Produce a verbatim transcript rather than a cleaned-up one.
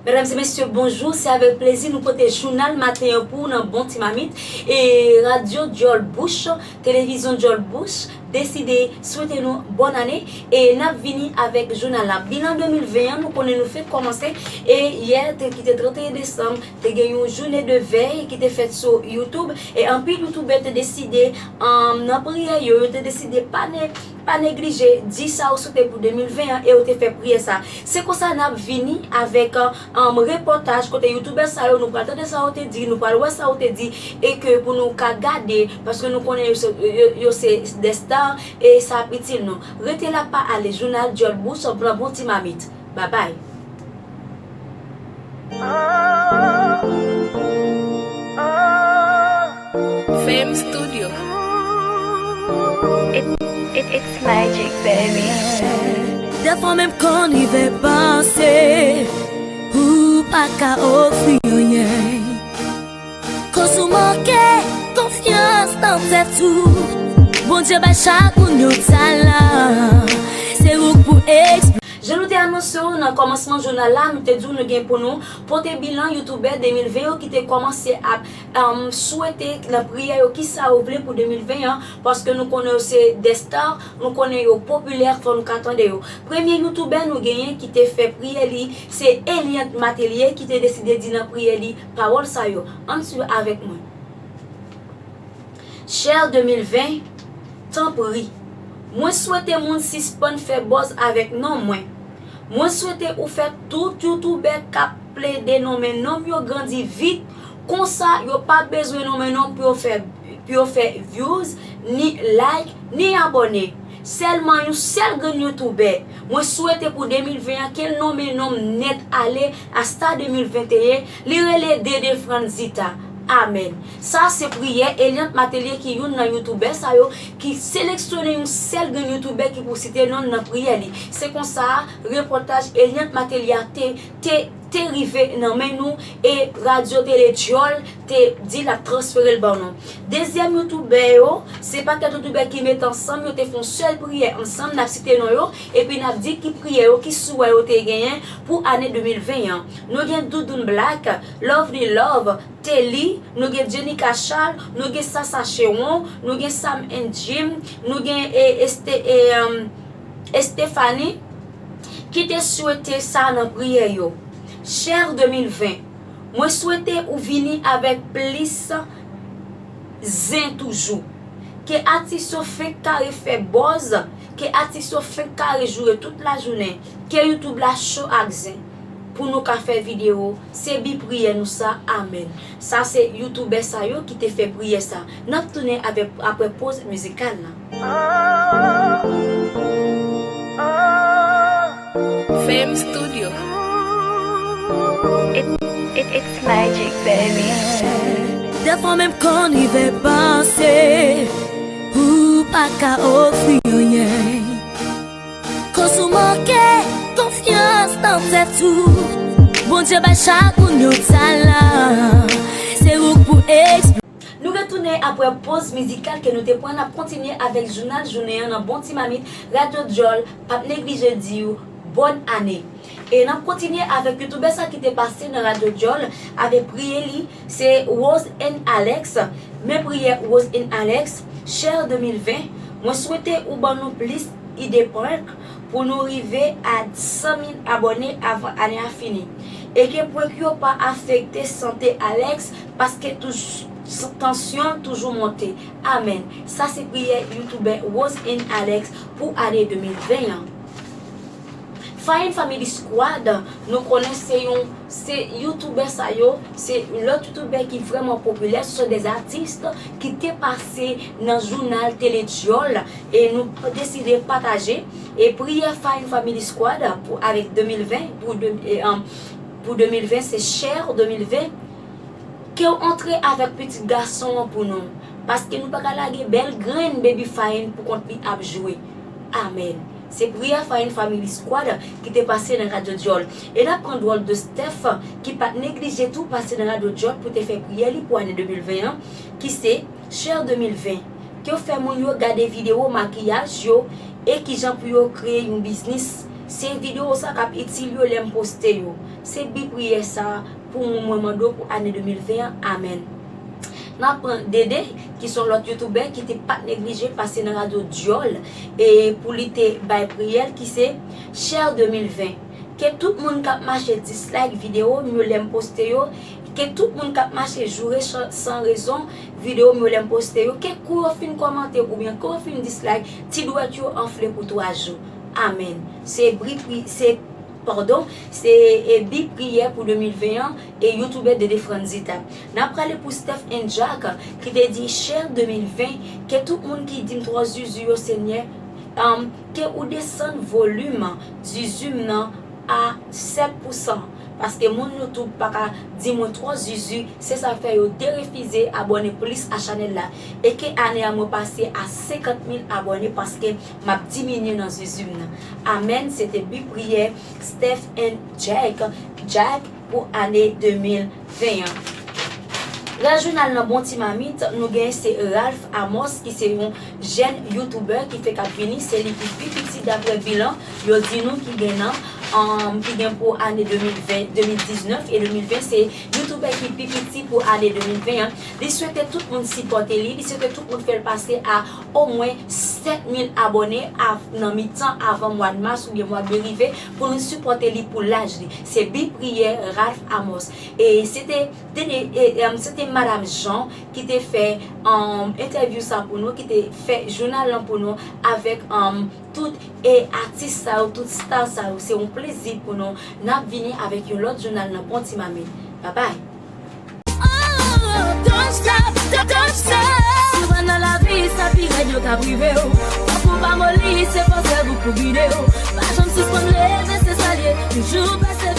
Medam e mesye, bonjou. Se avèk plezi nou pote jounal maten an pou ou nan Bon Ti Mamit. E Radyo Djòl Bouch, Televizyon Djòl Bouch, deside swete nou bòn ane. E n ap vini avèk jounal la. Bilan de mil ven an, nou konnen nou fenk kòmanse. E yè, te, ki te trannteyen desanm, te gen yon jounen de vèy ki te fèt sou YouTube. E anpil youtubè te deside, um, nan priyè yo, yo te deside pa ne, pa neglije di sa yo swete pou de mil ven an e yo te fè priyè sa. Se konsa n ap vini avèk, um, repòtaj kote youtubè sa yo, nou pral tande sa yo te di, nou pral wè sa yo te di, e ke pou nou ka gade, paske nou konnen yo se, yo, yo se de star, e sa ap itil nou. Rete la, pa ale, jounal Djòl Bouch, pran bon ti mamit. Babay. Fame Studio. It, it, it's magic, baby. Dèfwa menm kan rive panse, ou pa ka ofri anyen. Koz ou manke konfyans nan tèt ou. Bondye bay chak moun yon talan. Se ou k pou eksplike. Jan nou te anonse w nan kòmansman jounal la, nou te di w nou gen pou nou pote bilan youtubè de mil ven yo ki te kòmanse ap, um, swete nan priyè yo kisa yo vle pou de mil ven an, paske nou konnen yo se de star, nou konnen yo popilè, fò nou ka tande yo. Premye youtubè nou genyen ki te fè priyè li, se Eliante Matelier ki te deside di nan priyè li pawòl sa yo. Ann swiv avèk mwen. Chè de mil ven, tanpri, mwen swete moun sispann fè buzz avèk non mwen. Mwen swete ou fè tout youtubè k ap plede nonmen nonm yo grandi vit, konsa yo pa bezwen nonmen non pou yo fè, pou yo fè views, ni like, ni abòne. Sèlman yon sèl grenn youtubè. Mwen swete pou de mil ven an ke l nonmen non m nèt ale a Star de mil venteyen, li rele Dede Franzita. Amèn. Sa se priyè Eliante Matelier ki youn nan youtubè sa yo ki seleksyone yon sèl grenn youtubè ki pou site non l nan priyè li. Se konsa repòtaj Eliante Matelier a te, te, te rive nan men nou e Radyo Tele Djòl te di l ap transfere l ban nou. Dezyèm youtubè yo, se pakèt youtubè ki met ansanm, yo te fè yon sèl priyè ansanm, n ap site non yo, epi n ap di ki priyè yo, ki souwè yo te genyen pou ane de mil ven an. Nou gen Doudoune Black, Lovely Love, Telly, nou gen Jenica Charles, nou gen Sasa Chewon, nou gen Sam and Jim, nou gen, e, Este-, e, um, Estefani, ki te swete sa nan priyè yo. Chè de mil ven, mwen swete ou vini avèk plis zen toujou. Ke atis yo fenk kare fè buzz, ke atis yo fenk kare joure tout lajounen, ke YouTube la cho ak zen pou nou ka fè videyo. Se bi priyè nou sa. Amèn. Sa se youtubè sa yo ki te fè priyè sa. N ap tounen avèk, apre poz mizikal la. Fame Studio. It, it, it's magic, baby. Dèfwa menm kan rive panse, ou pa ka ofri anyen. Koz ou manke konfyans nan tèt ou. Bondye bay chak moun yon talan. Se ou k pou eksplike. Nou retounen apre poz mizikal ke nou te pran, n ap kontinye avèk jounal jounen an nan Bon Ti Mamit, Radyo Djòl p ap neglije di w bòn ane. E n ap kontinye avèk youtubè sa ki te pase nan Radyo Djòl avèk priyè li, se Rose and Alex. Men priyè Rose and Alex, Chè de mil ven, mwen swete ou ban nou plis ide prank pou nou rive a san mil abòne avan ane a fini. E ke prank yo pa afekte sante Alex, paske touj-, tansyon l toujou monte. Amèn. Sa se priyè youtubè Rose and Alex pou ane de mil ven an. Fine Family Squad, nou konnen se yon, se youtubè sa yo, se lòt youtubè ki vrèman popilè, ce sont des artistes ki te pase nan jounal Tele Djòl, e nou deside pataje e priyè Fine Family Squad pou, avèk de mil ven, pou de, e, an, pou de mil ven, se Chè de mil ven. Ke w antre avèk pitit gason an pou nou, paske nou pa ka lage bèl grenn Baby Fine pou kont li ap jwe. Amèn. Se priyè Fine Family Squad ki te pase nan Radyo Djòl. E n ap pran dwòl de Steph ki pa t neglije tou pase nan Radyo Djòl pou te fè priyè li pou ane de mil ven an, ki se Chè de mil ven. Ke w fè moun yo gade videyo makiyaj yo e kijan pou yo kreye yon biznis Se videyo sa k ap itil yo lè m poste yo. Se bi priyè sa pou mwen, mwen mande w pou ane de mil ven an. Amèn. N ap pran Dede, ki se yon lòt youtuber ki te pa t neglije pase nan radyo Dyòl e pou li te bay priyè l ki se Share de mil ven. Ke tout moun k ap mache dislike videyo m yo lè m poste yo, ke tout moun k ap mache joure san rezon videyo m yo lè m poste yo, ke kou yo fin kòmante oubyen kou yo fin dislike, ti dwèt yo anfle pou twa jou. Amèn. Se bri pri, se, padon, se e bi priyè pou de mil ven an e youtuber Dede Franzita. N ap prale pou Steph and Jack ki te di Share de mil ven, ke tout moun ki di m twò zuzu yo Senyè, um, ke ou desann volim zuzu m nan a sèt pousan. Paske moun YouTube pa ka di mwen twò zuzu, se sa fè yo derefize abòne plis a chanèl la. E ke ane a mwen pase a senkant mil abòne paske m ap diminye nan zuzu m nan. Amèn, se te bi priyè Steph and Jack, Jack pou ane de mil ven an. Nan jounal nan Bon Ti Mamit, nou gen se Ralph Amos ki se yon jèn youtuber ki fèk ap vini, se li ki pi piti daprè bilan yo di nou ki gen nan, um, ki gen pou ane de mil ven, de mil diznèf e de mil ven, se youtuber ki pi piti pou ane de mil ven an. Li swete tout moun sipòte li, li swete tout moun fè l pase a omwen sèt mil abòne nan mitan avan mwa mas oubyen mwa me rive pou nou sipòte li pou laj li. Se bi priyè Ralph Amos. E se te, te, e, e, se te Madam Jean ki te fè, um, entèvyou sa pou nou, ki te fè jounal lan pou nou avèk, um, tout e atis sa yo, tout star sa yo. Se yon plezi pou nou. N ap vini avèk yon lòt jounal nan Bon Ti Mamit. Bye bye. Oh, don't stop, don't, don't stop. Si w nan lavi, sa pi rèd yo ka prive w. Fòk ou pa moli, se fòs rèv ou pou gide w. Pa janm sispann leve, se sa l ye. Toujou pèsevere.